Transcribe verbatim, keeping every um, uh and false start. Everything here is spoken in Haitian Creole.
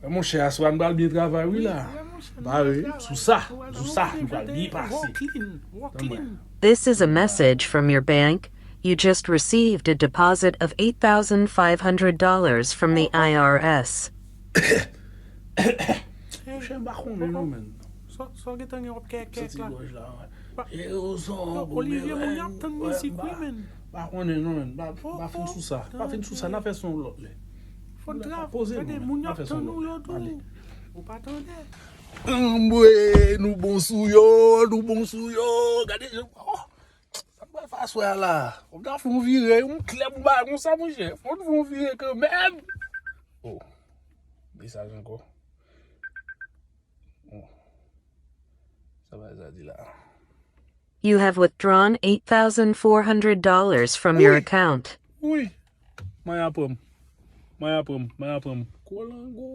Monchè, aswè a n pral byen travay wi la. Bare sou sa, sou sa, nou pral byen pase. This is a message from your bank. You just received a deposit of eight thousand five hundred dollars from the I R S. Monchè, m pa konnen non, men. Sa w gentan gen w ap kè kèk la. Olivye, moun y ap tann mizik wi, men. Pa konnen non, men. Pa fin sou sa. Pa fin sou sa, n a fè son lòt lè. Fò n travay. Gade, moun y ap tann ou yo tou. Ou pa tande. Anmwe, nou bon sou yo, nou bon sou yo. Gade, oh, sa m pral fè aswè a la. Fò m ta fè yon vire, yon klèb, yon bagay konsa, monchè. Fò m fè yon vire kanmenm. Oh, mesaj ankò. Oh. Sa bagay sa di la. You have withdrawn eight thousand four hundred dollars from your account. Wi. Mwen aprann. Mwen aprann. Mwen aprann. Kolango.